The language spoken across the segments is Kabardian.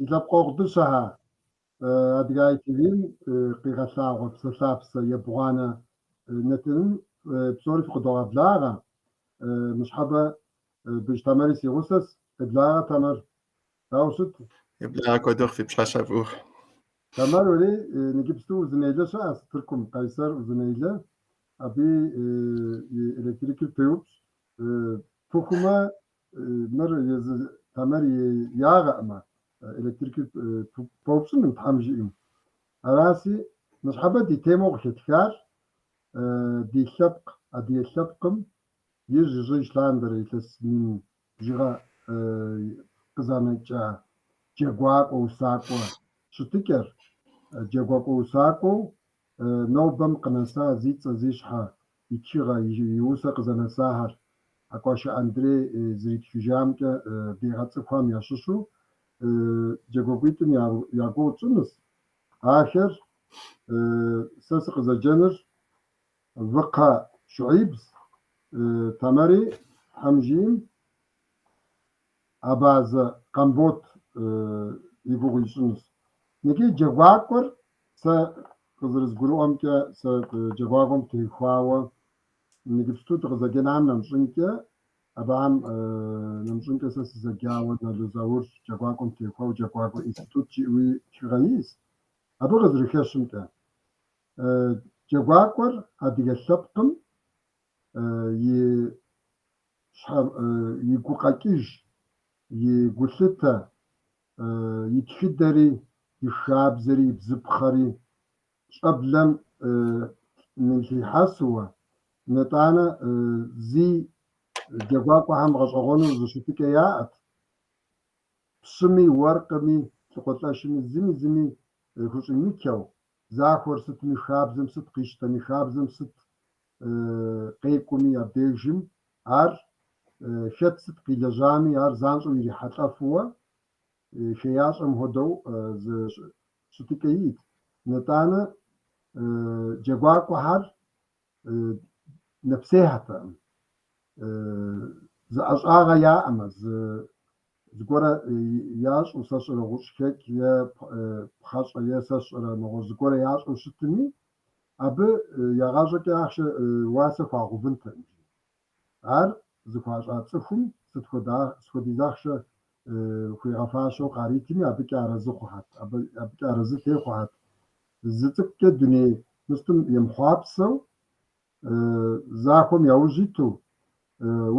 Си лъэпкъэгъу дыщэхэ, Адыгэ ITV-м къигъэлъагъуэ Псэлъапсэ ебгъуанэ нэтыным псори фыкъыдогъэблагъэ. Ныщхьэбэ Быж Тамэри си гъусэс. Къеблагъэ, Тамэр. Дауэ ущыт? Еблагъэ куэду фи пщыхьэщхьэ фӏыуэ. Тамэр уэри иджыпсту Узунейлэ щыӏэщ, Тыркум, Къайсэр Узунейлэ. Абы и электрикыр пеупщӏ. Пыхумэ, мыр езы Тамэр и ягъэӏымэ, электрикыр пэупщӏыным, Тхьэм жиӏэм. Араси, ныщхьэбэ ди темэу къыхэтхар ди лъэпкъ, адыгэ лъэпкъым ижь-ижьыж лъандэрэ илъэс мин бжыгъэ къызэнэкӏа джэгуакӏуэ, усакӏуэ щытыкӏэр, джэгуакӏуэ усакӏуэу нобэм къынэса зи цӏэ, зи щхьэ и тхыгъэ, и усэ къызэнэсахэр Хьэкӏуащэ Андрей зэритхыжамкӏэ дигъэцӏыхухэм ящыщу джэгуакӏуитӏым я гугъу тщӏынущ. Ахэр сэ сыкъызэджэныр Выкхъэ Шуӏибщ, Тамэри Тхьэм жиӏэм Абазэ Къамбот и гугъу ищӏынущ. Икӏи джэгуакӏуэр сэ къызэрызгурыӏуэмкӏэ, сэ джэгуакӏуэм теухуауэ иджыпсту дыкъызэджэнам нэмыщӏынкӏэ, абыхэм нэмыщӏынкӏэ сэ сызэджауэ Нало Заур джэгуакӏуэм теухуауэ джэгуакӏуэ институт жиӏэуи тхыгъэ иӏэщ. Абы къызэрыхэщымкӏэ, джэгуакӏуэр адыгэ лъэпкъым и щхьэ и гукъэкӏыж, и гулъытэ, и тхыдэри, и хабзэри, и бзыпхъэри щӏэблэм нылъихьэсуэ, нэтӏанэ зи джэгуакӏуэхэм гъэщӏэгъуэну зы щытыкӏэ яӏэт. Пщыми, уэркъми, лӏакъуэлӏэшми зыми зыми хущӏимычэу, захуэр сытми, хабзэм сыт къищтэми, хабзэм сыт къекӏуми абдежым ар хэт сыт къилэжьами, ар занщӏэу ирихьэлӏэфуэ, хеящӏэм хуэдэу зы щытыкӏэ иӏэт. Нэтӏанэ джэгуакӏуэхэр нэпсейхэтэкъым. Зы ӏэщӏагъэ яӏэмэ, зы зыгуэрэ ящӏу, сэ сщӏэрэ гъущӏхэкӏ е пхъэщӏэ е сэ сщӏэрэ нэгъуэщӏ зыгуэрэ ящӏу щытми, абы ягъащӏэкӏэ ахъшэ уасэ хуагъэувынтэкъым. Ар зыхуащӏа цӏыхум сыт хуэдэ сыт хуэдиз ахъшэ хуигъэфащэу къаритми, абыкӏэ арэзы хъухьэт, абыкӏэ арэзы техъухьэт. Зы цӏыкӏукӏэ дуней мыстым емыхъуапсэу, захуэм яужь иту,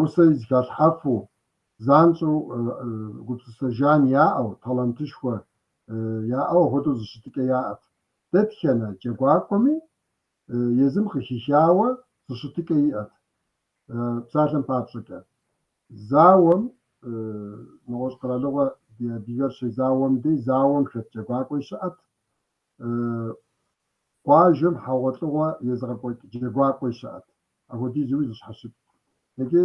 усэ зыхалъхьэфу, занщӏэу гупсысэ жан яӏэу, талантышхуэ яӏэу апхуэдэу зы щытыкӏэ яӏэт. Дэтхэнэ джэгуакӏуэми езым къыхихауэ зы щытыкӏэ иӏэт. Псалъэм папщӏэкӏэ, зауэм, нэгъуэщӏ къэралыгъуэ ди адыгэр щезауэм дей зауэм хэт джэгуакӏуи щыӏэт, къуажэм хьэгъуэлӏыгъуэ езыгъэкӏуэкӏ джэгуакӏуи щыӏэт. Апхуэдизуи зыщхьэщыкӏ. Икӏи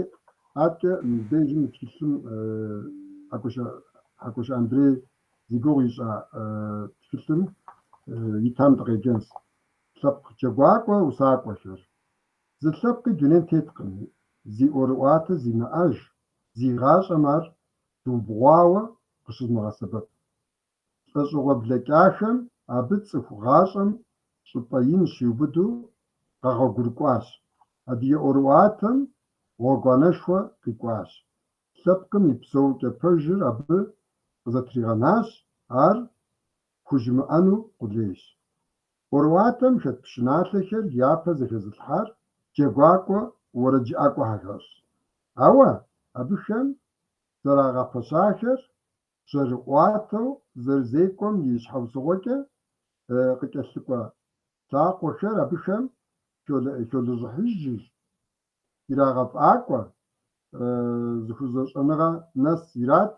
аткӏэ мыбдежым мы тхылъым Хьэкӏуащэ Андрей зи гугъу ищӏа тхылъым итам дыкъеджэнщ. Лъэпкъ джэгуакӏуэ усакӏуэхэр. Зы лъэпкъи дунейм теткъым зи ӏуэрыӏуатэ зимыӏэж, зи гъащӏэм ар зыубгъуауэ къыщызымыгъэсэбэп. Лӏэщӏыгъуэ блэкӏахэм абы цӏыху гъащӏэм щӏыпӏэ ин щиубыду къэгъуэгурыкӏуащ. Адыгэ ӏуэрыӏуатэм гъуэгуанэшхуэ къикӏуащ. Лъэпкъым и псэукӏэ пэжыр абы къызэтригъэнащ, ар пхужымыӏэну къулейщ. ӏуэрыӏуатэм хэт пшыналъэхэр япэ зэхэзылъхьар джэгуакӏуэ уэрэджыӏакӏуэхэрщ. Ауэ абыхэм зэрагъэпэщахэр жьэрыӏуатэу зэрызекӏуэм и щхьэусыгъуэкӏэ къыкӏэлъыкӏуэ лӏакъуэхэр абыхэм холэжьыхьыжыр, ирагъэфӏакӏуэ, зыхузэщӏэныгъэ нэс ират,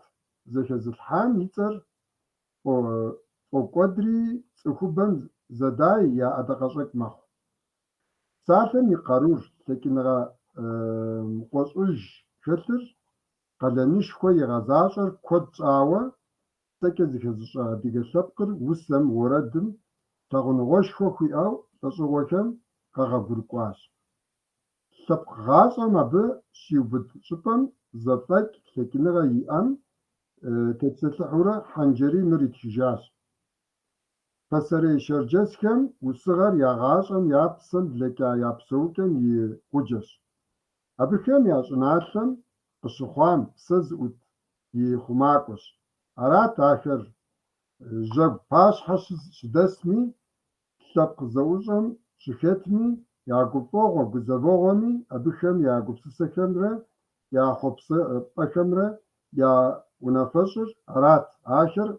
зэхэзылъхьам и цӏэр фӏокӏуэдри, цӏыхубэм зэдай я ӏэдакъэщӏэкӏ мэхъу. Псалъэм и къарур, лъэкӏыныгъэ мыкӏуэщӏыж хэлъыр, къалэнышхуэ игъэзащӏэр куэд щӏауэ псэкӏэ зыхэзыщӏа адыгэ лъэпкъыр усэм, уэрэдым лъагъуныгъэшхуэ хуиӏэу лӏэщӏыгъуэхэм къэгъуэгурыкӏуащ. Лъэпкъ гъащӏэм абы щиубыд щӏыпӏэм зэфӏэкӏ, лъэкӏыныгъэ иӏэм тепсэлъыхьурэ Хьанджэрий мыр итхыжащ. Пасэрей шэрджэсхэм усыгъэр я гъащӏэм, я псэм, блэкӏа я псэукӏэм и гъуджэщ. Абыхэм я щӏыналъэм къыщыхъуам псэ зыӏут и хъумакӏуэщ. Арат ахэр жьэгу пащхьэ щыдэсми, лъэпкъ зэӏущӏэм щыхэтми, я гуфӏэгъуэ гузэвэгъуэми абыхэм я гупсысэхэмрэ я хъуэпсапӏэхэмрэ я унафэщӏыр, арат ахэр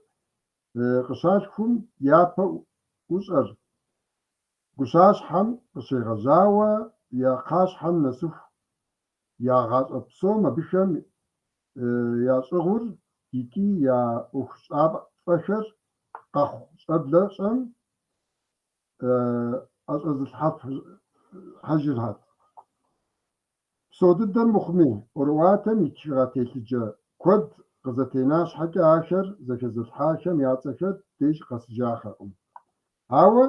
къыщалъхум япэ ӏущӏэр, гущащхьэм къыщегъэжьауэ я кхъащхьэм нэсыху я гъащӏэ псом абыхэм ящӏыгъур икӏи я ӏуэхущӏафэхэр къэхъу щӏэблэщӏэм ӏэщӏэзылъхьэжырат. Псо дыдэр мыхъуми, ӏуэрыӏуатэм и тхыгъэ телъыджэ куэд къызэтена щхьэкӏэ ахэр зэхэзылъхьахэм я цӏэхэр деж къэсыжахэкъым. Ауэ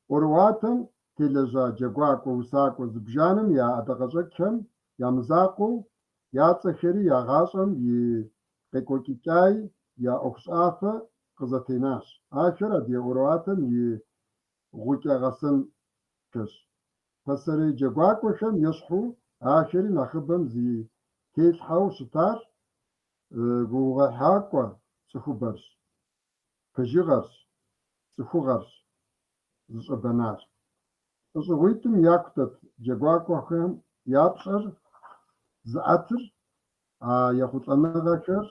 ӏуэрыӏуатэм телэжьа джэгуакӏуэ, усакӏуэ зыбжанэм я ӏэдакъэщӏэкӏхэм я мызакъуэу, я цӏэхэри, я гъащӏэм и къекӏуэкӏыкӏаи, я ӏуэхущӏафэ къызэтенащ. Ахэр адыгэ ӏуэрыӏуатэм и гъукӏэгъэсэнхэщ. Пасэрей джэгуакӏуэхэм ещхьу, ахэри нэхъыбэм зи телъхьэу щытар гугъуехьакӏуэ цӏыхубэрщ, пэжыгъэрщ, цӏыхугъэрщ зыщӏэбэнар. Лӏэщӏыгъуитӏым яку дэт джэгуакӏуэхэм я пщӏэр зыӏэтыр, а ехъулӏэныгъэхэр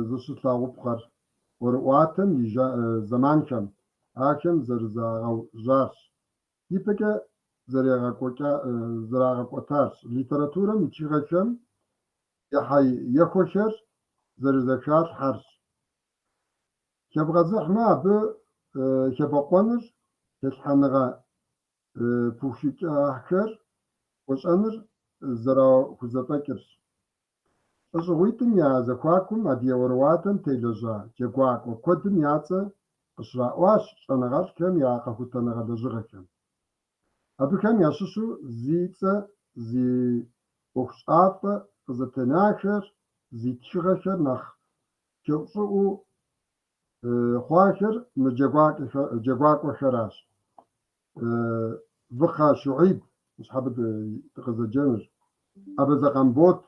зыщылъагъупхъэр ӏуэрыӏуатэм и зэманхэм ахэм зэрызрагъэужьарщ, ипэкӏэ зэрагъэкӏуэтарщ, литературэм и тхыгъэхэм ехьэехуэхэр зэрызэхалъхьэрщ. Хэбгъэзыхьмэ, абы хэбэкъуэныр, хэлъхьэныгъэ пыухыкӏахэр хуэщӏэныр зэрахузэфӏэкӏырщ. Лӏэщӏыгъуитӏым я зэхуакум адыгэ ӏуэрыӏуатэм телэжьа джэгуакӏуэ куэдым я цӏэ къыщраӏуащ щӏэныгъэлӏхэм я къэхутэныгъэ лэжьыгъэхэм. Абыхэм ящыщу зи цӏэ, зи ӏуэхущӏафэ къызэтенахэр, зи тхыгъэхэр нэхъ хэӏущӏыӏу хъуахэр мы джэгуакӏуэхэращ. Выхъэ Шуӏиб, ныщхьэбэ дыкъызэджэнур, Абазэ Къамбот,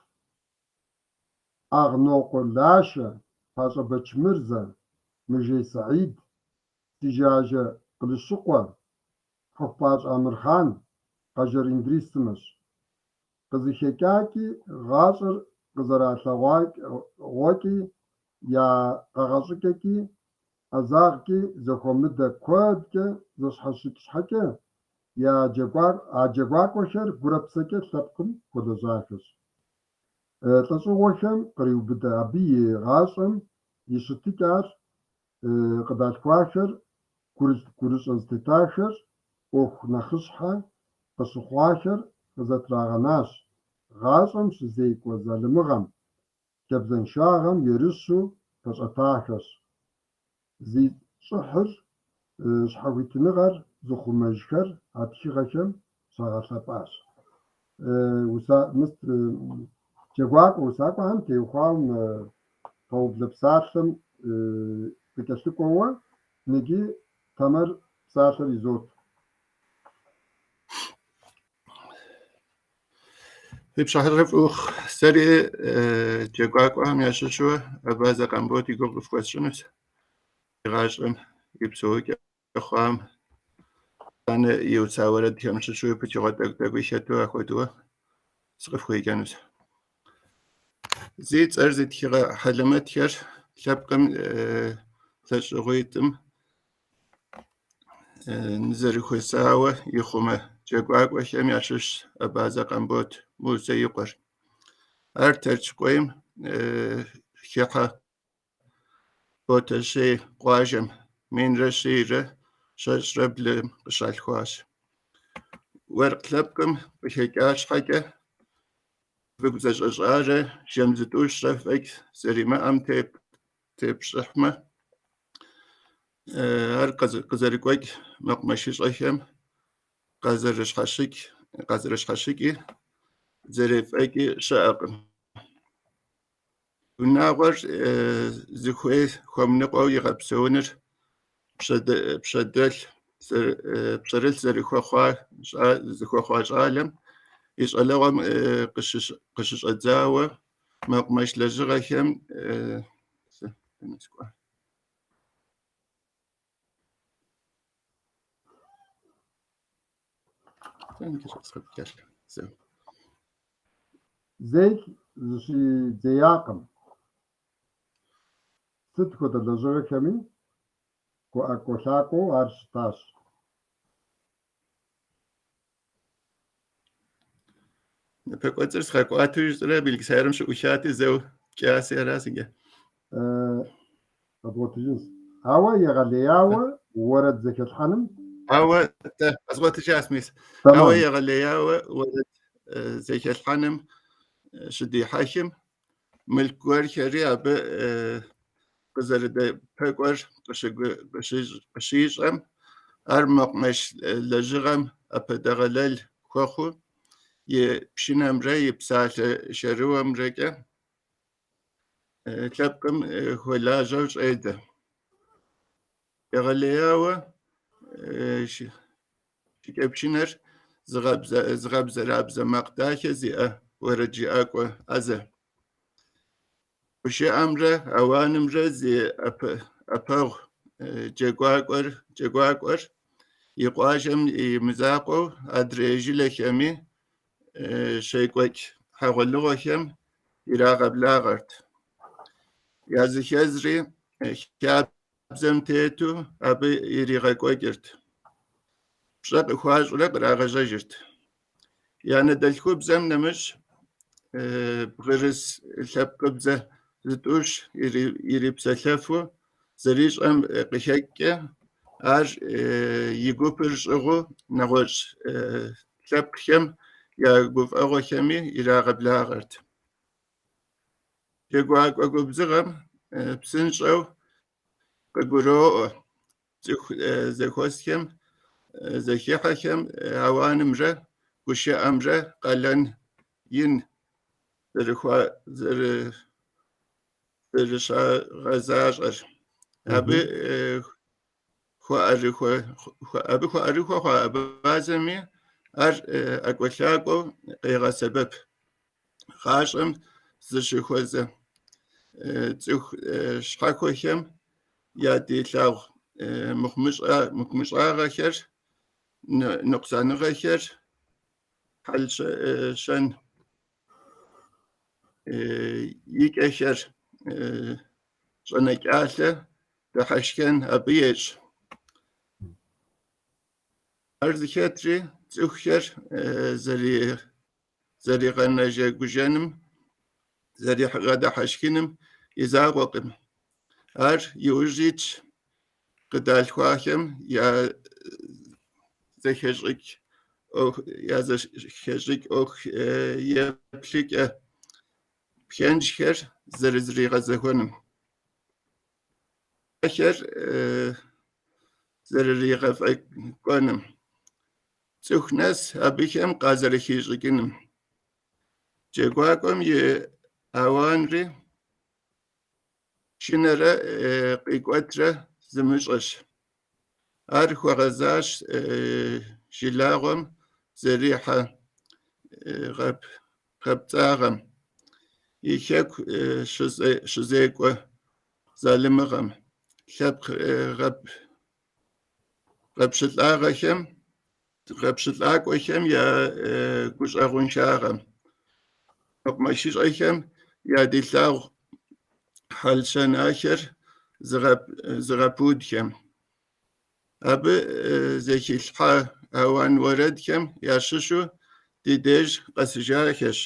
Агънокъуэ Лашэ, Пащӏэ Бэчмырзэ, Мыжей Саид, Сыжажэ Къылыщыкъуэ, Хьэхъупащӏэ Амырхъан, Къэжэр Индрис сымэщ. Къызыхэкӏакӏи, гъащӏэр къызэралъэгъуэкӏи, я къэгъэщӏыкӏэкӏи, ӏэзагъкӏи зэхуэмыдэ куэдкӏэ зэщхьэщыкӏ щхьэкӏэ, а джэгуакӏуэхэр гурэ псэкӏэ лъэпкъым хуэлэжьахэщ. Лӏэщӏыгъуэхэм къриубыдэ абы и гъащӏэм и щытыкӏар, къыдалъхуахэр, гурылъ-гурыщӏэ зытетахэр, ӏуэху нэхъыщхьэ къыщыхъуахэр къызэтрагъэнащ, гъащӏэм щызекӏуэ залымыгъэм, хабзэншагъэм ерыщу пэщӏэтахэщ. Зи щӏыхьыр, щхьэхуитыныгъэр зыхъумэжхэр а тхыгъэхэм щагъэлъэпӏащ. Джэгуакӏуэ усакӏуэхэм теухуауэ мы пэублэ псалъэм къыкӏэлъыкӏуэуэ ныджы Тэмэр псалъэр изот. Фи пщыхьэщхьэ фӏы ухъу. Сэри джэгуакӏуэхэм ящыщу Абазэ Къамбот и гугъу къыфхуэсщӏынущ. И гъащӏэм и псэукӏэ хъуам, итӏанэ иуса уэрэдхэм щыщу пычыгъуэ тӏэкӏу-тӏэкӏуи хэту ахуэдэу сыкъыфхуеджэнущ. Зи цӏэр зи тхыгъэ хьэлэмэтхэр лъэпкъым лӏэщӏыгъуитӏым нызэрыхуэсауэ ихъумэ джэгуакӏуэхэм ящыщщ Абазэ Къамбот Мусэ и къуэр. Ар Тэрч куейм хыхьэ Ботэщей къуажэм 1122 къыщалъхуащ. Уэркъ лъэпкъым къыхэкӏа щхьэкӏэ, выгу зэщӏэщӏарэ жэм зытӏущрэ фӏэкӏ зэримыӏэм тепщӏыхьмэ, ар къызэрыгуэкӏ мэкъумэшыщӏэхэм къазэрыщхьэщыкӏи зэрефӏэкӏи щыӏэкъым. Унагъуэр зыхуей хуэмыныкъуэу игъэпсэуныр пщэдэлъ пщэрылъ зыхуэхъуа щӏалэм и щӏалэгъуэм къыщыщӏэдзауэ мэкъумэш лэжьыгъэхэм Зэикӏ зыщидзеякъым, сыт хуэдэ лэжьыгъэхэми хуэӀэкӀуэлъакӀуэу ар щытащ. НапэкӀуэцӀыр сгъэкӀуатэу жысӏэрэ Билгисайрым щыӀухати, зэуэ кӀаси аращ иджы. Къэдгъуэтыжынщ. Ауэ егъэлеяуэ уэрэд зэхэлъхьэным. Ауэ, дэ, къэзгъуэтыжащ, мис. Тэмэм. Ауэ егъэлеяуэ уэрэд зэхэлъхьэным щыдихьэхым, мылъку гуэрхэри абы къызэрыдэпэкӏуэр къыщищӏэм, ар мэкъумэш лэжьыгъэм ӏэпэдэгъэлэл хуэхъуу, и пшынэмрэ и псалъэ шэрыуэмрэкӏэ лъэпкъым хуэлажьэу щӏедзэ. Егъэлеяуэ шыкӏэпшынэр зыгъэбзэрабзэ макъ дахэ зиӏэ уэрэджыӏакӏуэ ӏэзэ. Гушыӏэмрэ ауанымрэ зи ӏэпэгъу джэгуакӏуэр и къуажэм и мызакъуэу адрей жылэхэми щекӏуэкӏ хьэгъуэлӏыгъуэхэм ирагъэблагъэрт. Языхэзри хабзэм тету абы иригъэкӏуэкӏырт, пщӏэ къыхуащӏурэ кърагъэжьэжырт. И анэдэлъхубзэм нэмыщӏ бгырыс лъэпкъыбзэ зытӏущ ирипсэлъэфу зэрищӏэм къыхэкӏкӏэ, ар и гупыр щӏыгъуу нэгъуэщӏ лъэпкъхэм я гуфӏэгъуэхэми ирагъэблагъэрт. Джэгуакӏуэ губзыгъэм псынщӏэу къыгуроӏуэ цӏыху зэхуэсхэм, зэхыхьэхэм ауанымрэ гушыӏэмрэ къалэн ин зэрыщагъэзащӏэр. Абы хуэӏэрыхуэ хъуа абазэми ар ӏэкӏуэлъакӏуэу къегъэсэбэп. Гъащӏэм зыщыхуэзэ цӏыху щхьэхуэхэм ядилъагъу мыхъумыщӏагъэхэр, ныкъусаныгъэхэр, хьэл-щэн икӏэхэр щӏэнэкӏалъэ, дыхьэшхэн абы ещӏ. Ар зыхэтри цӏыхухэр зэригъэнэжэгужэным, зэригъэдыхьэшхыным и закъуэкъым. Ар иужь итщ къыдалъхуахэм я зэхэщӏыкӏ ӏуэху еплъыкӏэ пхэнжхэр зэрызригъэзэхуэным. Ахэр зэрыригъэфӏэкӏуэным, цӏыху нэс абыхэм къазэрыхищӏыкӏыным. Джэгуакӏуэм и ауанри шынэрэ къикӏуэтрэ зымыщӏэщ. Ар хуэгъэзащ жылагъуэм зэрихьэ гъэпцӏагъэм, и хэку щызекӏуэ залымыгъэм, лъэпкъ гъэпщылӏакӏуэхэм я гущӏэгъуншагъэм, мэкъумэшыщӏэхэм ядилъагъу хьэл-щэн ахэр зыгъэпудхэм. Абы зэхилъхьа ауан уэрэдхэм ящыщу ди деж къэсыжахэщ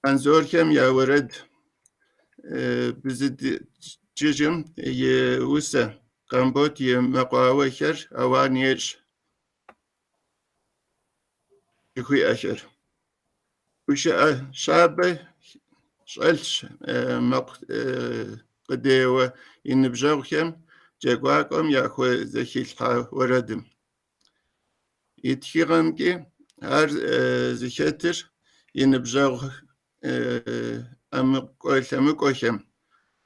Анзорхэм я уэрэд, Бзыджыжьым и усэ, Къамбот и мэкъуауэхэр ауан ещӏ жыхуиӏэхэр. Гушыӏэ щабэ щӏэлъщ мэкъу къыдеуэ и ныбжьэгъухэм джэгуакӏуэм яхузэхилъхьа уэрэдым. И тхыгъэмкӏи ар зыхэтыр и ныбжьэгъу ӏэмыкӏуэлъэмыкӏуэхэм,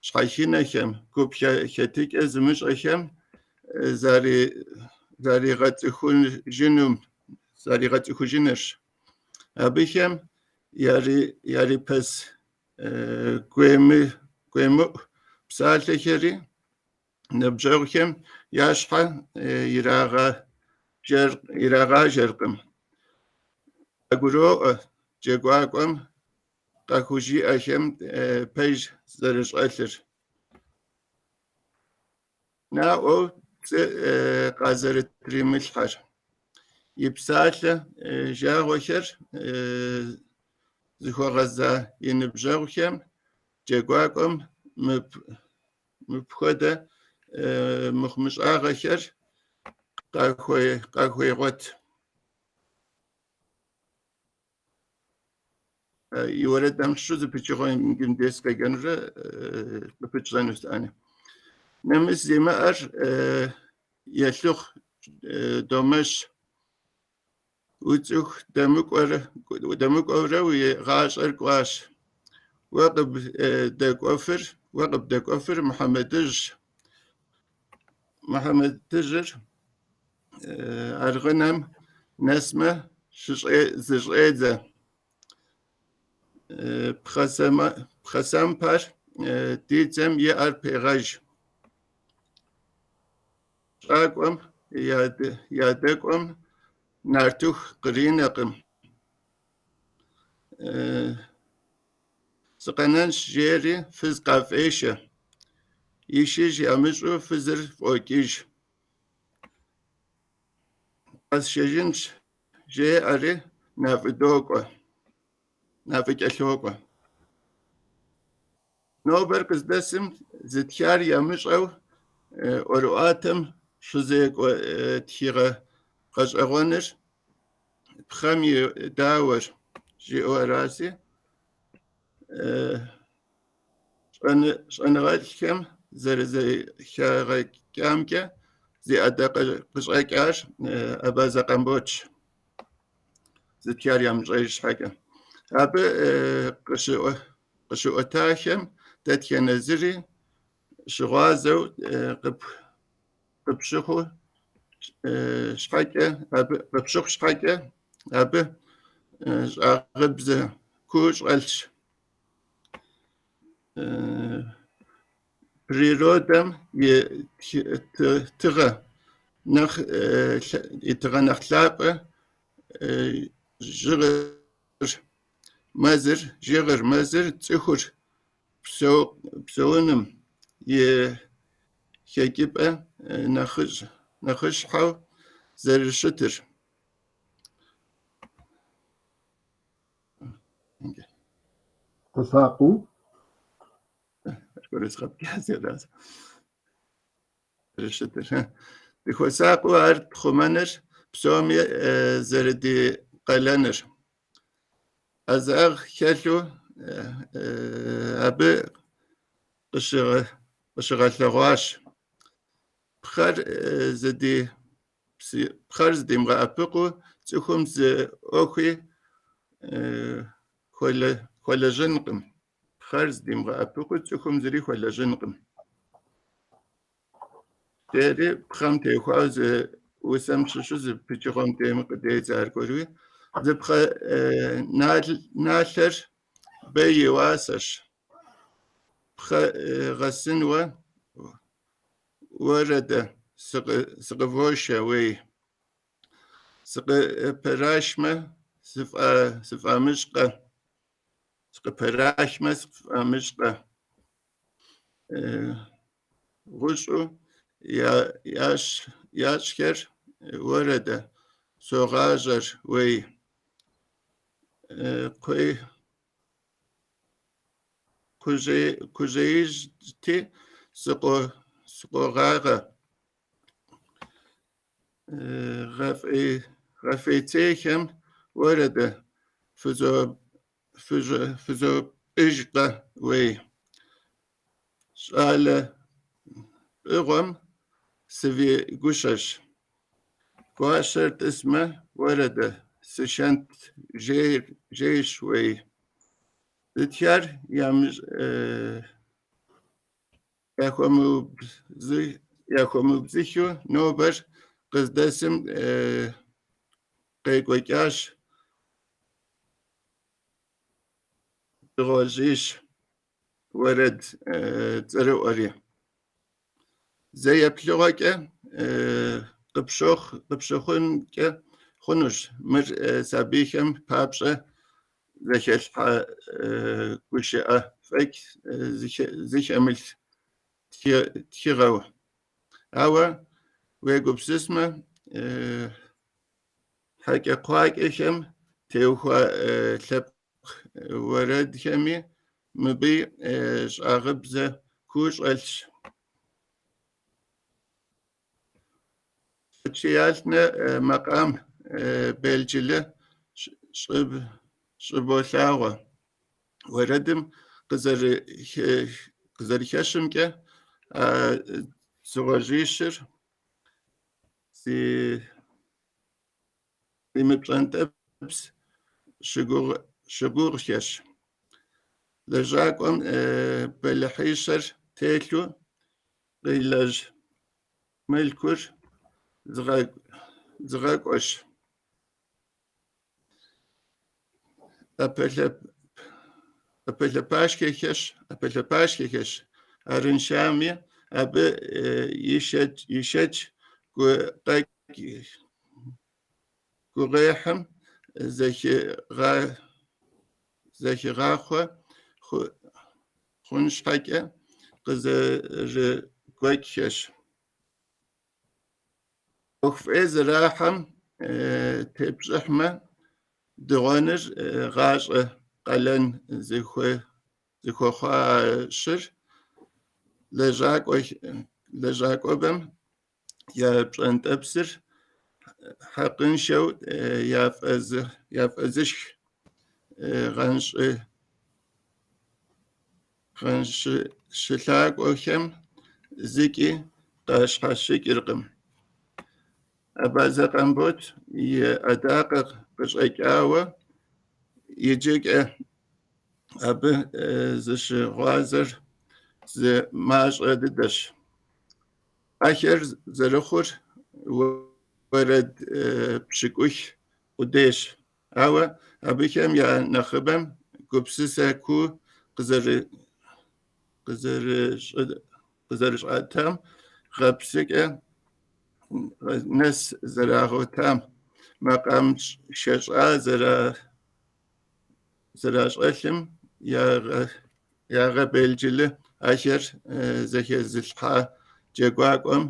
щхьэхынэхэм, гуп хэтыкӏэ зымыщӏэхэм заригъэцӏыхужынырщ. Абыхэм ярипэс гуемыӏу псалъэхэри ныбжьэгъухэм я щхьэ ирагъажэркъым. Къагуроӏуэ джэгуакӏуэм къахужиӏэхэм пэж зэрыщӏэлъыр. Наӏуэу пцӏы къазэрытримылъхьэр. И псалъэ жагъуэхэр зыхуэгъэза и ныбжьэгъухэм джэгуакӏуэм мыпхуэдэ мыхъумыщӏагъэхэр къахуегъуэт. И уэрэдхэм щыщу зы пычыгъуэ мыбдеж сыкъеджэнурэ къыпытщӏэнущ итӏанэ. Нэмыс зимыӏэр елъыхъу домэщ. Уцӏыху дэмыкӏуэурэ уи гъащӏэр кӏуащ. Уэ къыбдэкӏуэфыр Мухьэмэдыжьщ. Мухьэмэдыжьыр аргъынэм нэсмэ зыщӏедзэ. Пхъэсампэр дидзэм и ӏэр пегъэж. Щӏакӏуэм ядэкӏуэм нартыху къринэкъым. Сыкъэнэнщ, жери фыз къафӏешэ. Ишыж ямыщӏэу фызыр фӏокӏыж. Къэсшэжынщ, жеӏэри нафӏыдокӏуэ, нафӏыкӏэлъокӏуэ. Нобэр къыздэсым зытхар ямыщӏэу ӏуэрыӏуатэм щызекӏуэ тхыгъэ гъэщӏэгъуэныр Пхъэм и дауэр жиӏэу аращи, щӏэныгъэлӏхэм зэрызэхагъэкӏамкӏэ, зи ӏэдакъэ къыщӏэкӏар Абазэ Къамботщ, зытхар ямыщӏэж щхьэкӏэ. Абы къыщыӏуэтахэм дэтхэнэ зыри щыгъуазэу къыпщыхъу щхьэкӏэ, абы щӏагъыбзэ куу щӏэлъщ. Природэм и тыгъэ нэхъ лъапӏэ жыгыр, мэзыр, цӏыхур псэуным и хэкӏыпӏэ нэхъыщхьэу зэрыщытыр. Хуэсакъыу. Зэрыщытыр. Дыхуэсакъыу ар тхъумэныр псоми зэрыдикъалэныр. ӏэзагъ хэлъу абы къыщыгъэлъэгъуащ. Пхъэр зыдимыгъэӏэпыкъуу цӏыхум зы ӏуэхуи хуэлэжьынкъым. Пхъэр зыдимыгъэӏэпыкъуу цӏыхум зыри хуэлэжьынкъым. Жери пхъэм теухуауэ зы усэм щыщу зы пычыгъуэм дейми къыдедзэ аргуэруи. Зы пхъэ налъэр бэ и уасэщ. Пхъэ гъэсынуэ уэрэдэ сыкъывошэ, уей. Сыкъыпэрашмэ сыфӏамыщӏкъэ. Сыкъыпэрахмэ сыфӏамыщӏкъэ. Гъущӏу ящӏхэр уэрэдэ согъажьэр, уей. Кхъужьеижьти сыкъогъагъэ. Гъэфӏейцейхэм уэрэдэ фызопӏыжкъэ, уей. Щӏалэ пӏыгъуэм сывигущэщ. Гуащэр тӏысмэ, уэрэдэ, сышэнтжьейщ, уей. Зытхар яхуэмыубзыхуу нобэр къыздэсым къекӀуэкӀащ «Дзыгъуэжьищ» уэрэд цӀэрыӀуэри. Зэ еплъыгъуэкӀэ къыпщыхъункӀэ хъунущ мыр сабийхэм папщӀэ зэхэлъхьа гушыӀэ фӀэкӀ зыхэмылъ тхыгъэу. Ауэ уегупсысмэ, хьэкӀэкхъуэкӀэхэм теухуа лъэпкъ уэрэдхэми мыбыи щӀагъыбзэ куу щӀэлъщ. Социальнэ макъам белджылы щӀыболъагъуэ. Уэрэдым къызэрыхэщымкӀэ, а дзыгъуэжьищыр зи мыпщӀэнтӀэпс щыгугъхэщ. ЛэжьакӀуэм бэлыхьищэр телъу къилэжь мылъкур зыгъэкӀуэщ. Ӏэпэлъапашхэщ, арыншами абы ишэч гугъуехьым зэхигъахъуэ хъун щхьэкӀэ къызэрыгуэкӀхэщ. Ӏуэху фӀей зэрахьэм тепщӀыхьмэ, дыгъуэныр гъащӀэ къалэн зыхуэхъуа щыр лэжьакӀуэбэм я пщӀэнтӀэпсыр хьэкъыншэу яфӀэзышх гъэнщӀылӀакӀуэхэм зыкӀи къащхьэщыкӀыркъым. Абазэ Къамбот и Ӏэдакъэ къыщӀэкӀауэ иджыкӀэ абы зыщыгъуазэр зы мащӀэ дыдэщ. Ахэр зэрыхъур уэрэд пщыкӀух къудейщ, ауэ абыхэм я нэхъыбэм гупсысэ куу къызэрыщӀатам, гъэпсыкӀэ нэс зэрагъуэтам, макъам шэщӀа зэращӀэлъым ягъэбелджылы ахэр зэхэзылъхьа джэгуакӀуэм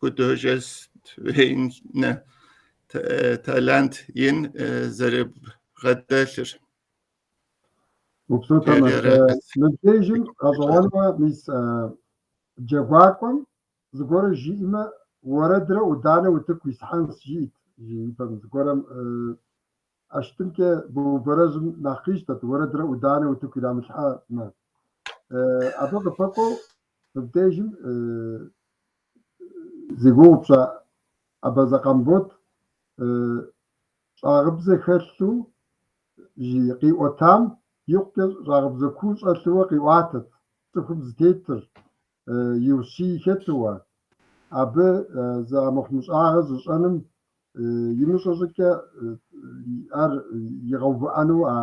художественнэ талант ин зэрыбгъэдэлъыр. Упсэу, Тэмэр. Мыбдежым гъэщӏэгъуэнуэ мис джэгуакӏуэм зыгуэрэ жиӏэмэ, уэрэдрэ ӏуданэ утыку исхьэнщ жиӏэт, жи ипэм зыгуэрэм ӏэштӏымкӏэ быубэрэжьым нэхъ къищтэт уэрэдрэ ӏуданэ утыку ирамылъхьэмэ. Абы къыпэкӏуэу мыбдежым зи гугъу пщӏа Абазэ Къамбот щӏагъыбзэ хэлъу жи къиӏуэтам икъукӏэ щӏагъыбзэ куу щӏэлъыуэ къиӏуатэт цӏыхум зытетыр, и ущий хэтыуэ. Абы зы а мыхъумыщӏагъэ зыщӏэным имыщӏэ щӏыкӏэ ар игъэувыӏэну а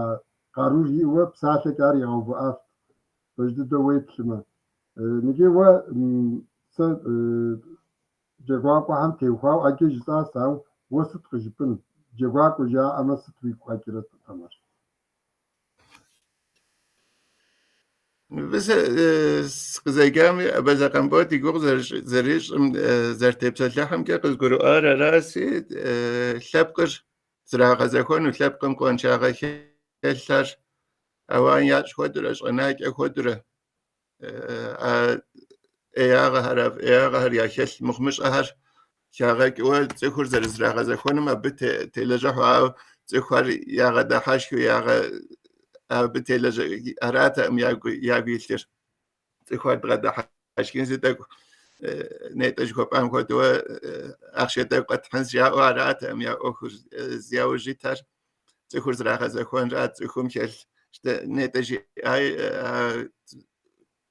къарур иӏэуэ псалъэкӏэ ар игъэувыӏэфт, пэж дыдэу уеплъымэ. Иджы уэ сэ джэгуакӏуэхэм теухуауэ ӏэджэ жысӏащ, ауэ уэ сыт къыжыпӏын? Джэгуакӏуэ жаӏэмэ, сыт уигу къэкӏрэ, Тэмэр? Мыбы сэ сыкъызэджами, Абазэ Къамбот и гугъу зэрищӏым, зэрытепсэлъыхьымкӏэ къызгурыӏуар араси, лъэпкъыр зэрагъэзэхуэну, лъэпкъым къуаншагъэ хэлъхэр ауан ящӏ хуэдурэ, щӏэнакӏэ хуэдурэ, а ӏеягъэхэр, а фӏеягъэхэр яхэлъ мыхъумыщӏэхэр хагъэкӏыуэ цӏыхур зэрызэрагъэзэхуэным абы телэжьыхьу, ауэ цӏыхухэр ягъэдыхьэшхыу, абы телэжьы-, аратэкъым ягу илъыр. Цӏыхухэр дгъэдыхьэшхынси тӏэкӏу, нетӏэ жыхуэпӏам хуэдэуэ ахъшэ тӏэкӏу къэтхьынс жаӏэу аратэкъым я ӏуэхур зяужь итар. Цӏыхур зрагъэзэхуэнра, цӏыхум хэлъ нетӏэ жиӏай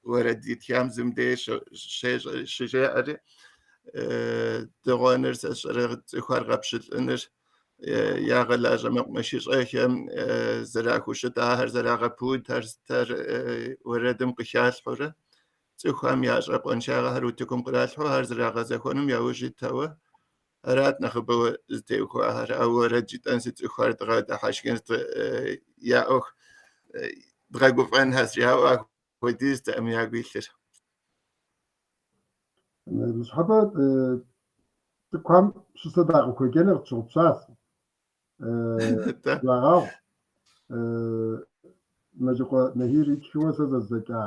уэрэд итхам зым деж щыжеӏэри, дыгъуэныр, сэ сщӏэрэ цӏыхухэр гъэпщылӏыныр, ягъэлажьэ мэкъумэшыщӏэхэм зэрахущытахэр, зэрагъэпудхэр, сытхэр уэрэдым къыхалъхьэурэ, цӏыхухэм ящӏэ къуаншагъэхэр утыкум къралъхьэу, ар зэрагъэзэхуэным яужь итауэ арат нэхъыбэу зытеухуахэр. Ауэ уэрэд жытӏэнщи, цӏыхухэр дгъэдыхьэшхынщ, я ӏуэху дгъэгуфӏэнхэщ, жаӏэу апхуэдизтэкъым ягу илъыр. Ныщхьэбэ цӏыкӏухэм пщысэ дакъыхуеджэныр къытщыгъупщащ. Ягъэгъу. Мэджыкъуэ Нэхир итхыуэ сэ зэздзэкӏа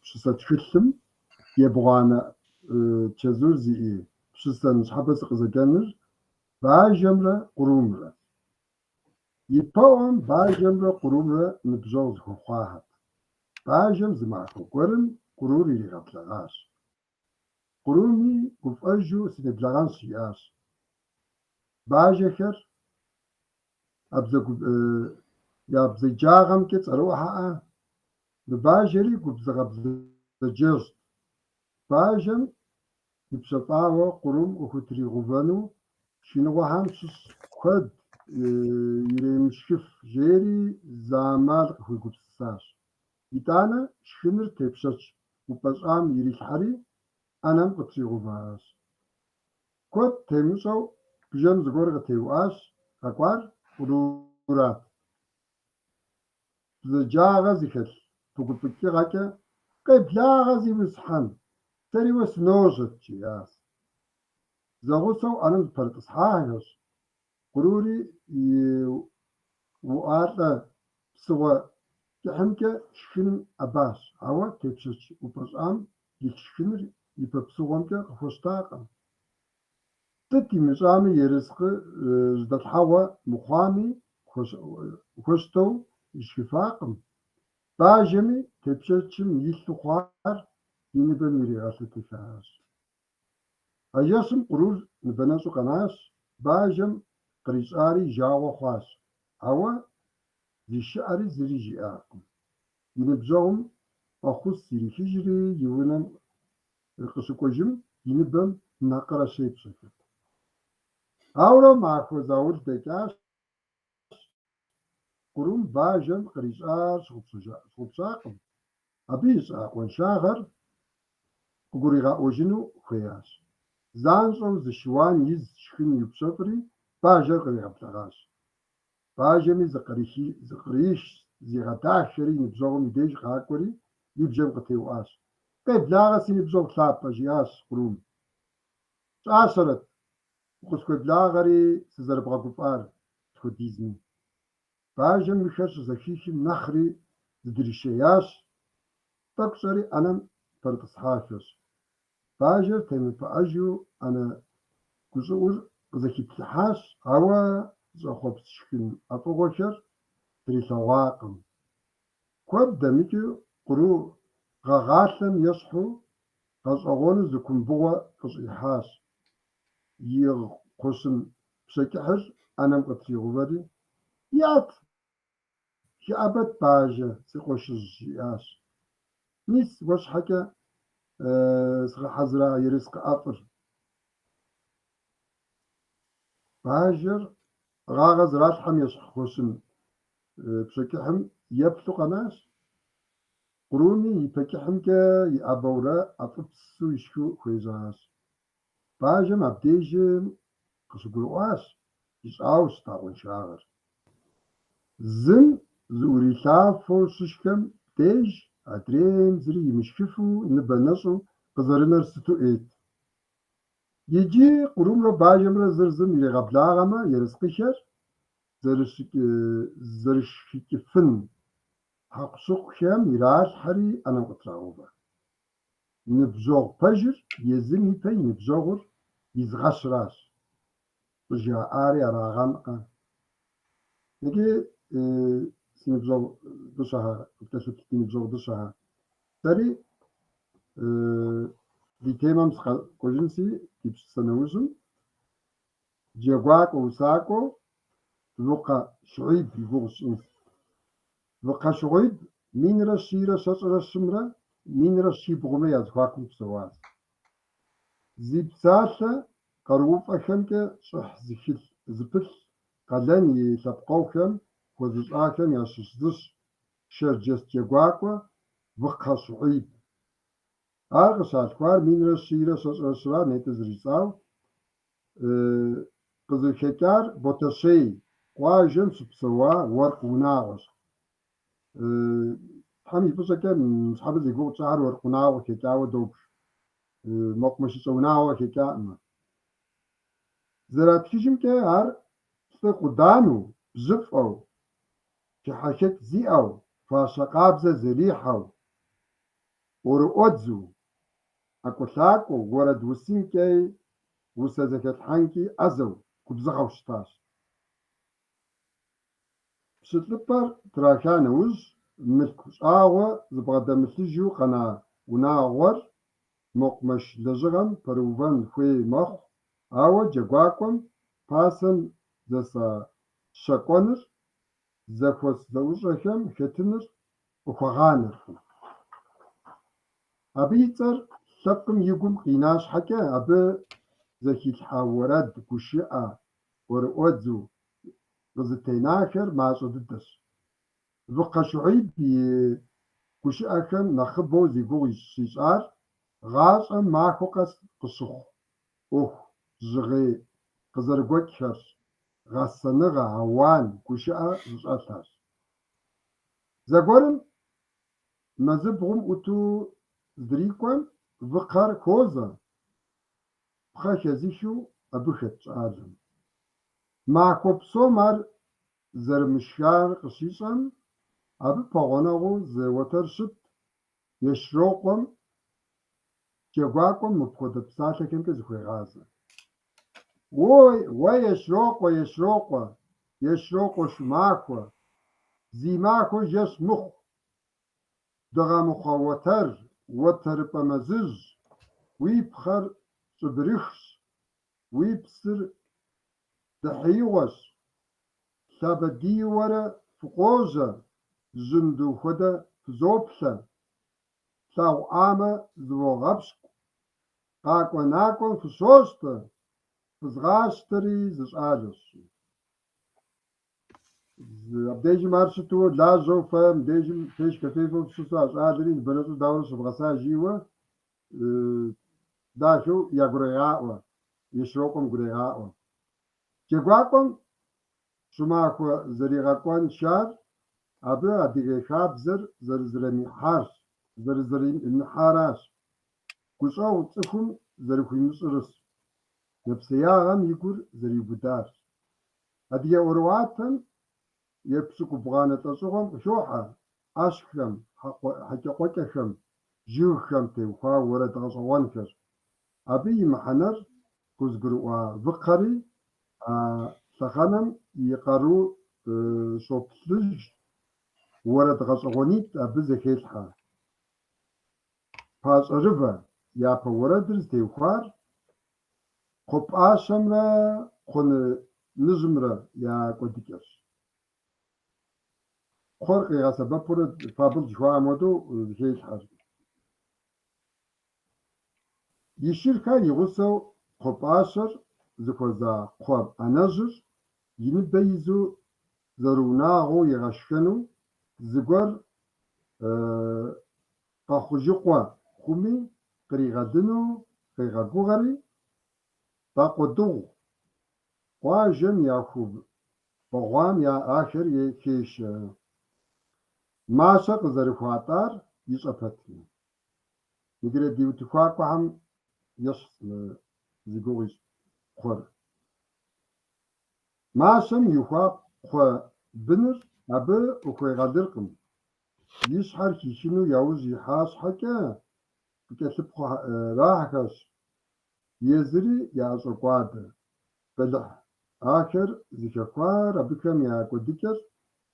пщысэ тхылъым ебгъуанэ чэзур зиӏэ пщысэ ныщхьэбэ сыкъызэджэныр Бажэмрэ кърумрэ. Ипэӏуэм бажэмрэ кърумрэ ныбжьэгъу зэхуэхъуахэт. Бажэм зы махуэ гуэрым кърур иригъэблэгъащ. Къруми гуфӏэжу сынеблэгъэнщ, жиӏащ. Бажэхэр я бзаджагъэмкӏэ цӏэрыӏуэхэӏэ, мы бажэри губзыгъэ бзаджэжьт. Бажэм ипщэфӏауэ кърум къыхутригъэувэну шхыныгъуэхэм щыщ куэд иремышхыф, жери зы ӏэмал къыхуигупсысащ. Итӏанэ шхыныр тепщэч упӏэщӏам ирилъхьэри, ӏэнэм къытригъэуващ. Куэд темыщӏэу бжэм зыгуэр къытеуӏуащ, къэкӏуар кърурат. Бзаджагъэ зыхэлъ пыгуфӏыкӏыгъэкӏэ: Къеблагъэ, зиусхьэн, сэри уэ сыножьэт, жиӏащ. Зэгъусэу ӏэнэм пэрытӏысхьахэщ, кърури и уӏуалӏэ псыгъуэ кӏыхьымкӏэ шхыным ӏэбащ, ауэ тепщэч упӏэщӏам илъ шхыныр и пэ псыгъуэмкӏэ къыхуэщтакъым. Сыт имыщӏами, ерыскъы жьэдэлъхьэгъуэ мыхъуами, хуэщтэу ишхыфакъым. Бажэми тепщэчым илъу хъуар и ныбэм иригъэлъэтэхащ. А жэщым кърур ныбэнэщӏу къэнащ, бажэм кърищӏари и жагъуэ хъуащ, ауэ зишыӏэри зыри жиӏакъым. И ныбжьэгъум фӏэхъус ирихыжри и унэм къыщыкӏуэжым и ныбэм накъырэ щепщэхэт. Ауэрэ махуэ заул дэкӏащ, кърум бажэм кърищӏар щыгъупщакъым, абы ищӏа къуаншагъэр къыгуригъэӏуэжыну хуеящ. Занщӏэу зы шыуан из шхын иупщэфӏри, бажэр къригъэблэгъащ. Бажэми зыкърихщ, зигъэдахэри и ныбжьэгъум и деж къакӏуэри и бжэм къытеуӏуащ. Къеблагъэ, си ныбжьэгъу лъапӏэ, жиӏащ кърум. Пщӏащэрэт, укъысхуеблагъэри сызэрыбгъэгуфӏар сыт хуэдизми. Бажэм мыхэр щызэхихым нэхъри зыдришеящ, тӏэкӏу щӏэри ӏэнэм пэрытӏысхьахэщ. Бажэр темыпыӏэжу ӏэнэ гущӏыӏур къызэхиплъыхьащ, ауэ зыщӏэхъуэпс шхын ӏэфӏыгъуэхэр трилъэгъуакъым. Куэд дэмыкӏыу къру гъэгъалъэм ещхьу гъэщӏэгъуэну зы кумбыгъуэ къыщӏихьащ. Иӏыгъ кхъуэщын пщэ кӏыхьыр ӏэнэм къытригъэувэри: Иӏэт, хэӏэбэт, бажэ, си къуэшыжь, жиӏащ. Мис уэ щхьэкӏэ згъэхьэзыра ерыскъы ӏэфӏыр. Бажэр гъагъэ зэралъхьэм ещхь кхъуэщын пщэ кӏыхьым еплъу къэнащ. Къруми и пэ кӏыхьымкӏэ иӏэбэурэ ӏэфӏыпсу ишхыу хуежьащ. Бажэм абдежым къыщыгурыӏуащ ищӏауэ щыта къуаншагъэр. Зым зыӏурилъафэу щышхэм деж адрейм зыри имышхыфу ныбэ нэщӏу къызэрынэр сыту ӏейт. Иджы кърумрэ бажэмрэ зыр зым иригъэблагъэмэ, ерыскъыхэр зэрышхыкӏыфын хьэкъущыкъухэм иралъхьэри ӏэнэм къытрагъэувэ. Ныбжьэгъу пэжыр езым ипэ и ныбжьэгъур изыгъэщращ, щӏыжаӏари арагъэнкъэ. Иджы си ныбжьэгъу дыщэхэ, къыткӏэлъыплъ ди ныбжьэгъу дыщэхэ, сэри ди темэм сыкъэкӏуэжынси, ди пшысэ нэужьым, джэгуакӏуэ, усакӏуэу Выкхъэ Шуӏиб и гугъу сщӏынщ. Выкхъэ Шуӏиб 1123-рэ 1170-мрэ я зэхуакум псэуащ. Зи псалъэ къарууфӏэхэмкӏэ щӏыхь зыпылъ къалэн и лъэпкъэгъухэм хуэзыщӏахэм ящыщ зыщ шэрджэс джэгуакӏуэ Выкхъэ Шуӏиб. Ар къыщалъхуар 1123-ра, нетӏэ зэрыжысӏау, къызыхэкӏар Ботэщей къуажэм щыпсэуа уэркъ унагъуэщ. Тхьэм и фӏыщӏэкӏэ ныщхьэбэ зи гугъу тщӏахэр уэркъ унагъуэ къыхэкӏауэ добж. Мэкъумэшыщӏэ унагъуэ къыхэкӏакъым. Зэратхыжымкӏэ, ар лӏы къудану, бжьыфӏэу, хыхьэхэкӏ зиӏэу, фащэ къабзэ зэрихьэу, ӏуэрыӏуэдзу, ӏэкӏуэлъакӏуэу, уэрэд усынкӏи, усэ зэхэлъхьэнкӏи ӏэзэу, губзыгъэу щытащ. Пщылӏыпӏэр траха нэужь, мылъку щӏагъуэ зыбгъэдэмылъыжу къэна унагъуэр мэкъумэш лэжьыгъэм пэрыувэн хуей мэхъу, ауэ джэгуакӏуэм пасэм зэса щэкӏуэныр, зэхуэс-зэӏущӏэхэм хэтыныр къыхуэгъанэркъым. Абы и цӏэр лъэпкъым и гум къина щхьэкӏэ, абы зэхилъхьа уэрэд, гушыӏэ, ӏуэрыӏуэдзу къызытенахэр мащӏэ дыдэщ. Выкхъэ Шуӏиб и гушыӏэхэм нэхъыбэу зи гугъу щищӏар гъащӏэм махуэ къэс къыщыхъу ӏуэху жьгъей къызэрыгуэкӏхэрщ, гъэсэныгъэ, ауан, гушыӏэ зыщӏэлъхэрщ. Зэгуэрым мэзыбгъум ӏуту здрикӏуэм выкхъэр хуозэ, пхъэ хэзыхыу абы хэт щӏалэм. Махуэ псом ар зэрымышхар къыщищӏэм, абы пэгъунэгъуу зы уэтэр щыт Ешрокъуэм джэгуакӏуэм мыпхуэдэ псалъэхэмкӏэ зыхуегъазэ. Уэ Ешрокъуэ, Ешрокъуэ, Ешрокъуэ Шумахуэ, зи махуэ жэщ мыхъу, дыгъэмыхъуэ уэтэр, уэтэрыпӏэ мэзыжь, уи пхъэр щӏыбырыхщ, уи псыр дэхьеигъуэщ, лъабэдийуэрэ фыкъожьэ, жьынду хуэдэ фызоплъэ, флъагъуӏамэ зывогъэпщкӏу, къакӏуэ-накӏуэм фыщощтэ, фызгъащтэри зы щӏалэщ. Абдежым ар щыту лажьэу фэ мыбдежым фешхэ фефэу фыщысу а щӏалэри ныбэнэщӏу дауэрэ щывгъэса жиӏэуэ дахэу ягурегъаӏуэ, Ешрокъуэм гурегъаӏуэ. Джэгуакӏуэм Шумахуэ зэригъэкъуэншар абы адыгэ хабзэр зэрызэримыхьарщ, зэрызэримыхьаращ, гущӏэгъу цӏыхум зэрыхуимыщӏырщ, нэпсеягъэм и гур зэриубыдарщ. Адыгэ ӏуэрыӏуатэм епщыкӏубгъуанэ лӏэщӏыгъуэм къыхохьэ ӏэщхэм, хьэкӏэкхъуэкӏэхэм, жыгхэм теухуа уэрэд гъэщӏэгъуэнхэр. Абы и мыхьэнэр къызыгурыӏуа выкхъэри а лъэхъэнэм и къару щоплъыж, уэрэд гъэщӏэгъуэнитӏ абы зэхелъхьэ. Пащӏэрывэ япэ уэрэдыр зытеухуар кхъуэпӏащэмрэ кхъуэныжьымрэ я кӏуэдыкӏэрщ. Кхъуэр къигъэсэбэпурэ фабл жыхуаӏэм хуэдэу зэхелъхьэр. И шырхэр и гъусэу кхъуэпӏащэр зыхуэза кхъуэ анэжьыр и ныбэ изу зэрыунагъуэу игъэшхэну зыгуэр къэхъужыкъуэ хъуми къригъэлыну къегъэгугъэри, Вакъуэдыгъу къуажэм я ху бэгъуам ахэр хешэ, мащэ къызэрыхуатӏар ищӏэ пэтми. Иджырей ди утыхуакӏуэхэм ещхьщ мы зи гугъу ищӏ кхъуэр. Мащэм ихуа кхъуэ быныр абы къыхуегъэлыркъым. И щхьэр хихыну яужь ихьа щхьэкӏэ, къыкӏэлъыпхъурахэщ, езыри яӏэщӏокӏуадэ. Бэлыхь ахэр зыхэхуар, абыхэм я кӏуэдыкӏэр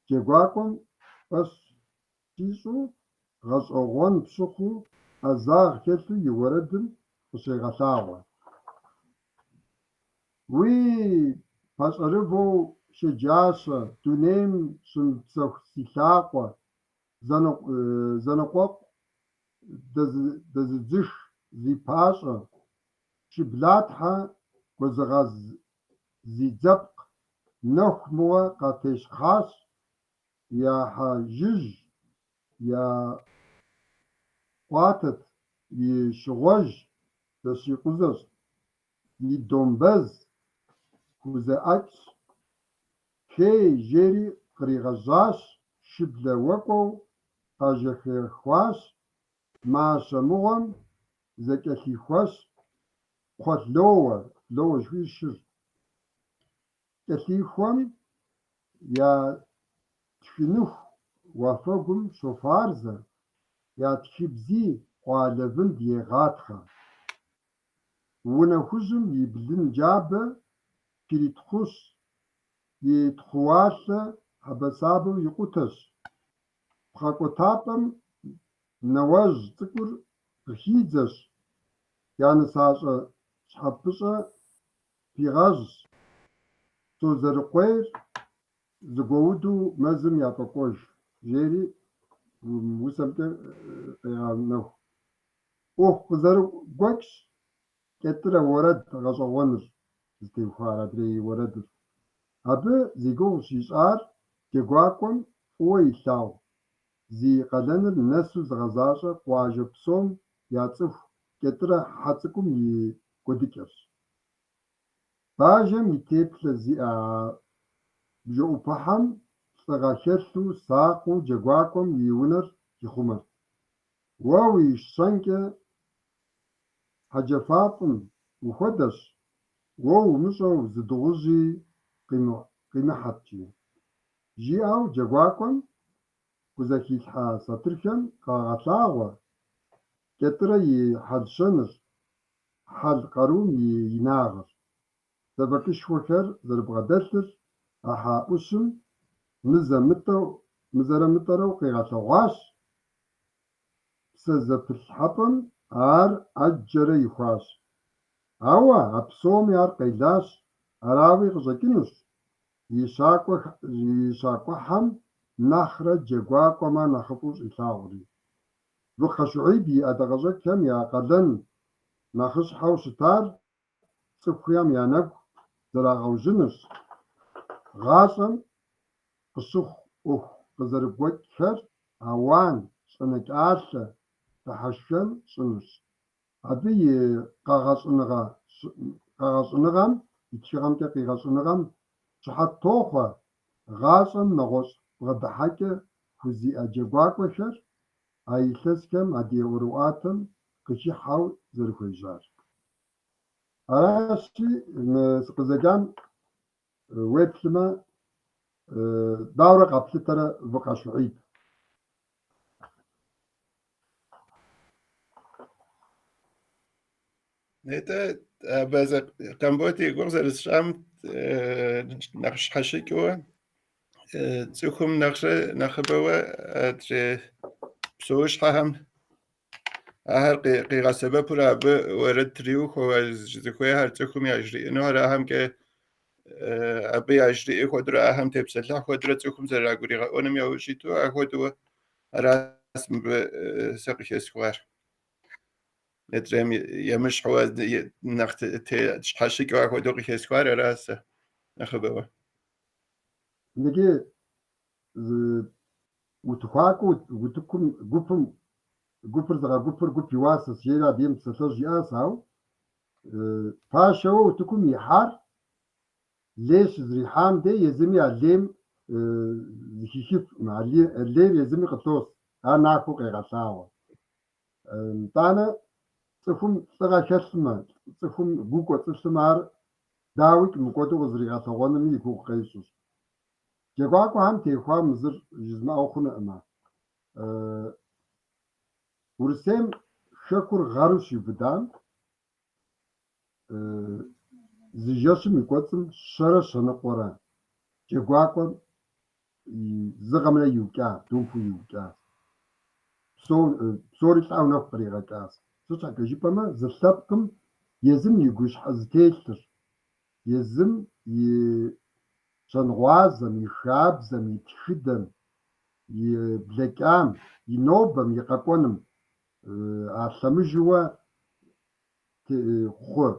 джэгуакӏуэм фӏэщ щищӏу, гъэщӏэгъуэн пщыхъуу, ӏэзагъ хэлъу и уэрэдым къыщегъэлъагъуэ. Уи пащӏэрывэу щэджащэ, дунейм щымыпсэху си лъакъуэ, зэныкъуэкъу дэзыдзых зи пащӏэ, шыблатхьэ гуэзыгъэз зи дзэпкъ, нэху мыгъуэ къатещхъащ, я хьэжыжь я къуатэт и шыгъуэжь зэщикъузэщ, и домбэз хузэӏэкӏщ, хей жери къригъэжьащ, шыблэ уэкӏуэу къажьэхэхуащ, мащэ мыгъуэм зэкӏэлъихуэщ, кхъуэ лоуэ, лоуэ жыхуиӏэр шыр, кӏэлъихуэм я тхыныху уафэгум щофарзэ, я тхыбзи къуалэ вынд егъатхъэ. Унэ хужьым и блын джабэ кӏыритхъущ, и тхъууалъэ хьэбэсабэу икъутэщ. Пхъэкӏуэтапӏэм нэуэжь цӏыкӏур къыхидзэщ, я нысащӏэ щхьэпыщӏэ пигъэжьщ, Созэрыкъуейр зэгуэуду мэзым яфӏокӏуэж, жери усэмкӏэ къегъэнэху. ӏуэху къызэрыгуэкӏщ Кӏэтӏырэ уэрэд гъэщӏэгъуэныр зытеухуар адрей уэрэдыр. Абы зи гугъу щищӏар джэгуакӏуэм фӏыуэ илъагъу, зи къалэныр нэсу зыгъэзащӏэ къуажэ псом яцӏыху Кӏэтӏырэ хьэ цӏыкӏум и кӏуэдыкӏэрщ. Бажэм и теплъэ зиӏэ а бжэӏупэхьэм лӏыгъэ хэлъу, сакъыу джэгуакӏуэм и унэр ихъумэрт. Уэ уи щэнкӏэ хьэджафэфӏым ухуэдэщ, уэ умыщӏэу зы дыгъужьи къимыхьэт, жи. Жиӏэу джэгуакӏуэм хузэхилъхьа сатырхэм къагъэлъагъуэ Кӏэтӏырэ и хьэл-щэныр, хьэл къарум и инагъыр, зэфӏэкӏышхуэхэр зэрыбгъэдэлъыр а хьэ ӏущым мызэрэ мытӏэрэу къигъэлъэгъуащ, псэзэпылъхьэпӏэм ар ӏэджэрэ ихуащ. Ауэ а псоми ар къелащ, арауи къыщӏэкӏынущ и щакӏуэхьэм нэхърэ джэгуакӏуэмэ нэхъыфӏу щӏилъагъури. Выкхъэ Шуӏэиб и ӏэдакъэщӏэкӏхэм я къалэн нэхъыщхьэу щытар цӏыхухэм я нэгу зэрагъэужьынырщ, гъащӏэм къыщыхъу ӏуэху къызэрыгуэкӏхэр ауан, щӏэнэкӏалъэ, дыхьэшхэн щӏынырщ. Абы и къэгъэщӏыныгъэм, и тхыгъэмкӏэ къигъэщӏыныгъэм щыхьэт тохъуэ гъащӏэм нэгъуэщӏ бгъэдыхьэкӏэ хузиӏэ джэгуакӏуэхэр а илъэсхэм адыгэ ӏуэрыӏуатэм къыхыхьэу зэрыхуежьар. Аращи, мы сыкъызэджам уеплъмэ, дауэрэ къэплъытэрэ Выкхъэ Шуӏэиб? Нетӏэ, Абазэ Къамбот и гугъу зэрысщӏам нэхъ щхьэщыкӏыуэ, цӏыхум нэхърэ нэхъыбэуэ адрей псэущхьэхэм ахэр къигъэсэбэпурэ абы уэрэд триухуэуэ зыхуейхэр цӏыхум яжриӏэнухэр ахэмкӏэ абы яжриӏэ хуэдэурэ ахэм тепсэлъыхь хуэдэурэ цӏыхум зэрагуригъэӏуэным яужь иту ахуэдэу аращ мыбы сэ къыхэсхуар. Адрейм емыщхьуэ нэхъ щхьэщыкӏыу ахуэдэу къыхэсхуар аращ сэ нэхъыбэуэ. Иджы зы утыхуакӏуэу утыкум гупым гупыр зыгъэгупыр гуп и уасэщ, жери адыгэм псалъэжь иӏащ, ауэ пашэуэ утыкум ихьар лей щызрихьам дей езыми а лейм зыхихыфкъым, а лейр езыми къылъос, ар нахуэу къегъэлъагъуэ. Нтӏанэ цӏыхум лӏыгъэ хэлъмэ, цӏыхум гу кӏуэцӏылъмэ, ар дауикӏ мыкӏуэду къызэригъэлъэгъуэнуми и гугъу къещӏыр. Джэгуакӏуэхэм теухуа мы зыр жызмыӏэу хъунукъымэ. Урысейм хэкур гъэру щиубыдам, зы жэщым и кӏуэцӏым щэрэ щэныкъуэрэ джэгуакӏуэм зы гъэмрэ иукӏа, думпу иукӏащ. Псори лӏауэ нэху къригъэкӏащ. Сыт щхьэкӏэ жыпӏэмэ, зы лъэпкъым езым и гущхьэ зытелъыр, езым и щэнгъуазэм, и хабзэм, и тхыдэм, и блэкӏам, и нобэм, и къэкӏуэным а лъэмыжыуэ хъу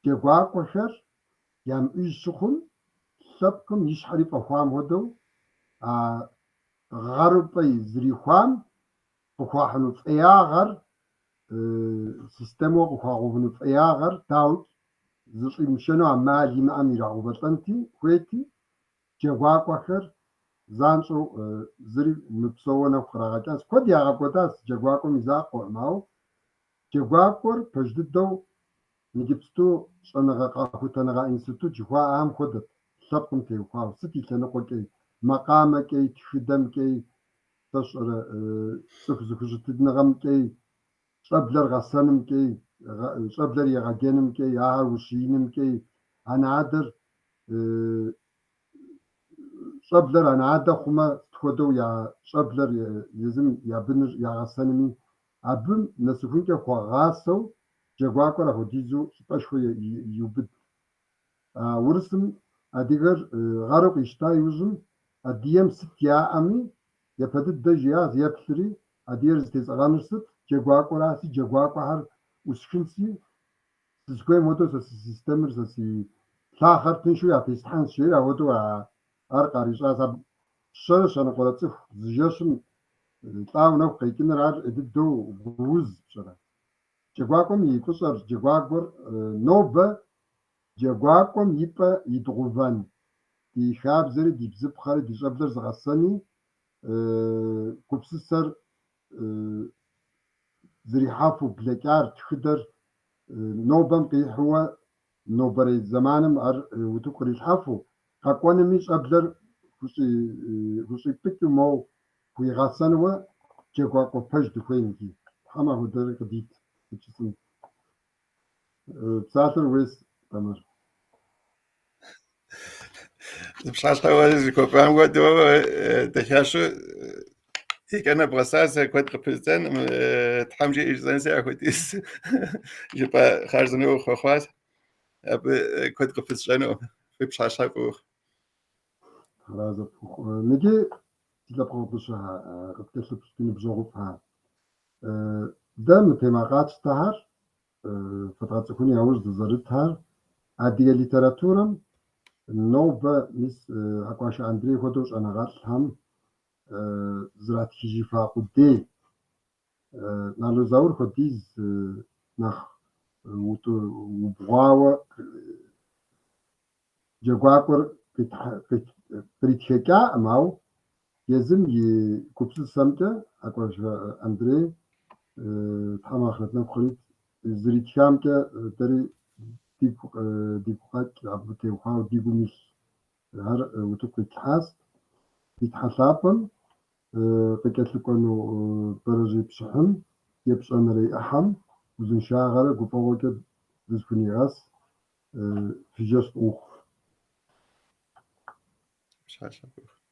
джэгуакӏуэхэр ямыӏыж щыхъум, лъэпкъым и щхьэри фӏэхуам хуэдэу, а гъэрыпӏэ зэрихуам къыхуахьыну фӏеягъэр, системэу къыхуагъэувыну фӏеягъэр дауикӏ зыщӏимышэну ӏэмал имыӏэм ирагъэувэлӏэнти хуейти, джэгуакӏуэхэр занщӏэу зыри мыпсэууэ нэху кърагъэкӏащ. Куэд ягъэкӏуэдащ джэгуакӏуэм и закъуэкъым, ауэ джэгуакӏуэр пэж дыдэу иджыпсту щӏэныгъэ къэхутэныгъэ институт жыхуаӏэм хуэдэт лъэпкъым теухуауэ, сыт и лъэныкъуэкӏэй, макъамэкӏэй, тхыдэмкӏэй, сэ сщӏэрэ цӏыху зыхущытыныгъэмкӏэй, щӏэблэр гъэсэнымкӏэй, щӏэблэр егъэджэнымкӏэй, ахэр ущиинымкӏэй, анэ-адэр щӏэблэр анэ-адэ хъумэ, сыт хуэдэу я щӏэблэр езым я быныр ягъэсэнуми, абым нэсыхункӏэ хуагъасэу джэгуакӏуэр апхуэдизу щӏыпӏэшхуэ иубыд. Урысым адыгэр гъэру къищта иужьым, адыгэм сыт яӏэми, япэ дыдэ жиӏащ, еплъри, адыгэр зытесӏыгъэнур сыт, джэгуакӏуэраси, джэгуакӏуэхэр ӏусхынси, сызыхуейм хуэдэу сэ си системэр, сэ си лъахъэр тыншу ятеслъхьэнщ, жери апхуэдэу ар къарищӏащ. Абы щэрэ щэныкъуэрэ цӏыху зы жэщым лӏауэ нэху къекӏыныр ар ӏей дыдэу гууз, пщӏэрэ. Джэгуакӏуэм и фӏыщӏэр, джэгуакӏуэр нобэ джэгуакӏуэм и пӏэ идгъувэн, ди хабзэри, ди бзыпхъэри, ди щӏэблэр зыгъэсэни, гупсысэр зрихьэфу блэкӏар, тхыдэр нобэм къихьууэ нобэрей зэманым ар утыку кърилъхьэфу, къэкӏуэнуми щӏэблэр хущӏипӏыкӏыу моуэ хуигъэсэнуэ джэгуакӏуэ пэж дыхуейм иджы. Тхьэм апхуэдэри къыдит, сыт жысӏэн. Псалъэр уейс, Тамэр. Пщыхьэщхьэ уэ зыхуэпӏам хуэдэу дахащэу и кӏэ нэбгъэсащ, сэ куэд къыпыздзэнкъым, Тхьэм жиӏэ жысӏэнси апхуэдиз жыпӏа хъарзынэу ухъуэхъуащ. Абы куэд къыпысщӏэнукъым. Фи пщыхьэщхьэ фӏы ухъу. Тхьэразэ пхухъу. Ныджы си лъэпкъэгъу дыщэхэ, къыткӏэлъыплъ ди ныбжьэгъуфӏхэ. Дэ мы темэ къатщтэхэр фэдгъэцӏыхуну яужь дызэрытхэр адыгэ литературэм нобэ мис Хьэкӏуашэ Андрей хуэдэу щӏэныгъэлӏхэм зратхыжыфа къудей. Нало Заур хуэдиз нэхъ убгъуауэ джэгуакӏуэр къритхэкӏакъым, ауэ езым и гупсысэмкӏэ Хьэкӏуашэ Андрей Тхьэм ахърэт нэху кърит зэритхамкӏэ дэри дигу къэкӏ, абы теухуауэ ди гум илъ ар утыку къитлъхьащ. Ди Тхьэ лъапӏэм къыкӏэлъыкӏуэну бэрэжьей пщыхьым епщӏэнэрей ӏыхьэм узыншагъэрэ гуфӏэгъуэкӏэ дызыхунигъэс фи жэщ фӏы ухъу. Пщыхьэщхьэ фӏы ухъу.